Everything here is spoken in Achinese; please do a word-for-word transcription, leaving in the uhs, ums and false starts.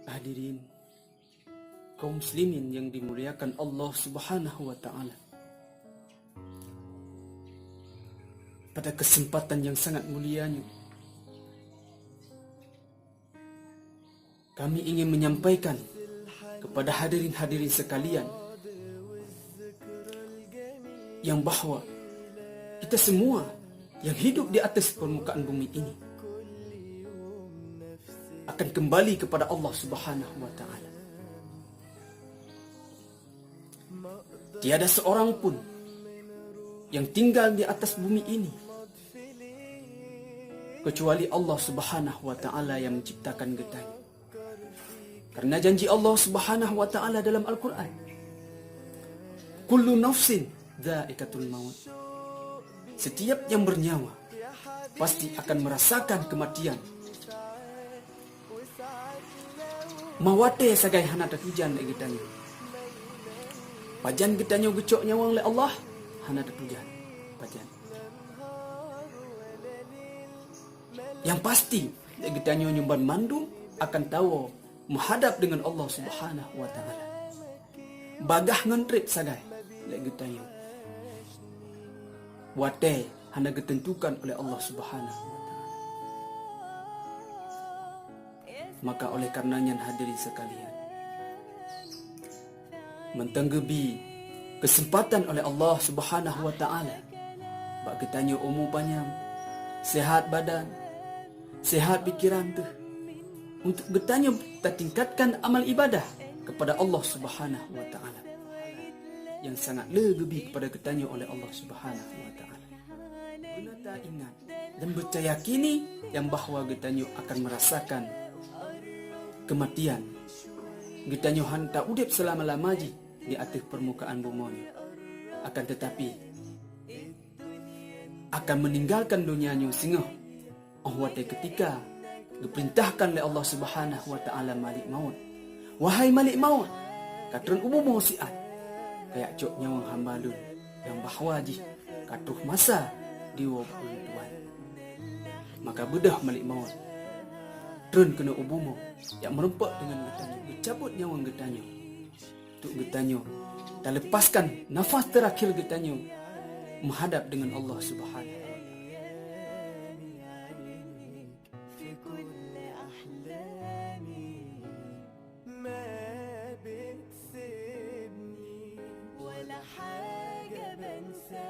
Hadirin kaum muslimin yang dimuliakan Allah Subhanahu wa Ta'ala, pada kesempatan yang sangat mulia nyoe, kami ingin menyampaikan kepada hadirin-hadirin sekalian yang bahwa kita semua yang hidup di atas permukaan bumi ini akan kembali kepada Allah Subhanahu wa Ta'ala. Tiada seorang pun yang tinggal di atas bumi ini kecuali Allah Subhanahu wa Ta'ala yang menciptakan geutanyoe. Karena janji Allah Subhanahu wa Ta'ala dalam Al-Quran, "Kullu nafsin dha'iqatul maut." Setiap yang bernyawa pasti akan merasakan kematian. Mawate sagai hana tatujan lé geutanyoe. Pajan geutanyoe geucok nyawöng lé Allah, hana tatujan. Pajan. Yang pasti, lé geutanyoe nyoe banmandum akan tawoe meuhadab dengan Allah Subhanahu wa Ta'ala. Bagaih ngon treb sagai lé geutanyoe. Watée hana geuteuntukan oleh Allah Subhanahu wa Ta'ala. Maka oleh karena nyan, hadirin sekalian, mantong geubi kesempatan oleh Allah Subhanahu wa Ta'ala bak geutanyoe umu panyang, sehat badan, sehat pikiran teuh, untuk geutanyoe tatingkatkan amal ibadah kepada Allah Subhanahu wa Ta'ala yang sangat le geubi kepada geutanyoe oleh Allah Subhanahu wa Ta'ala. Beuna taingat dan beutayakini nyang bahwa geutanyoe akan merasakan kematian. Geutanyoe hana taudeb seulama-lama jih di ateueh peurmukaan bumoe nyoe. Akan teutapi, akan meuninggalkan donya nyoe singoh, óh watée keutika geupeurintahkan lé Allah Subhanahu wa Ta'ala Malik Maut, "Wahai Malik Maut, ka trön u bumoe siat, kajak cok nyawöng hamba Lôn nyang bahwa jih ka troh masa diwoe bak Ulôn tuan." Maka beudôh Malik Maut trön keunoe u bumoe, jak meurumpok deungon geutanyoe, geucabot nyawöng geutanyoe, untuk geutanyoe taleupaskan nafas teurakhir geutanyoe meuhadab deungon Allah Subhanahu